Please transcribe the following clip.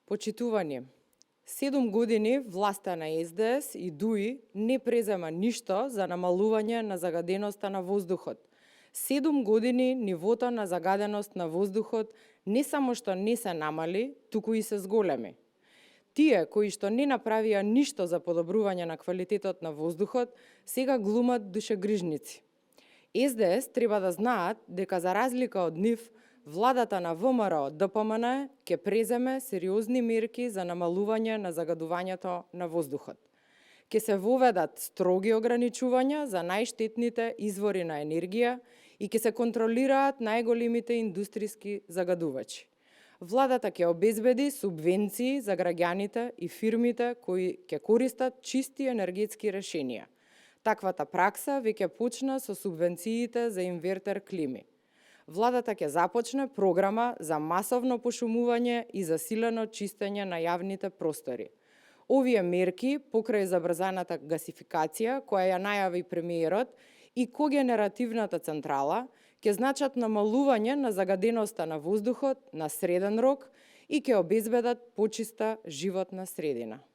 Почитување, 7 години власта на СДС и ДУИ не презема ништо за намалување на загаденоста на воздухот. 7 години нивото на загаденост на воздухот не само што не се намали, туку и се зголеми. Тие кои што не направија ништо за подобрување на квалитетот на воздухот, сега глумат душегрижници. СДС треба да знаат дека за разлика од нив, владата на ВМРО ДПМН ќе преземе сериозни мерки за намалување на загадувањето на воздухот. Ќе се воведат строги ограничувања за најштетните извори на енергија и ќе се контролираат најголемите индустријски загадувачи. Владата ќе обезбеди субвенции за граѓаните и фирмите кои ќе користат чисти енергетски решенија. Таквата пракса веќе почна со субвенциите за инвертер клими. Владата ќе започне програма за масовно пошумување и засилено чистење на јавните простори. Овие мерки, покрај забрзаната гасификација, која ја најави премиерот, и когенеративната централа, ќе значат намалување на загаденоста на воздухот на среден рок и ќе обезбедат почиста животна средина.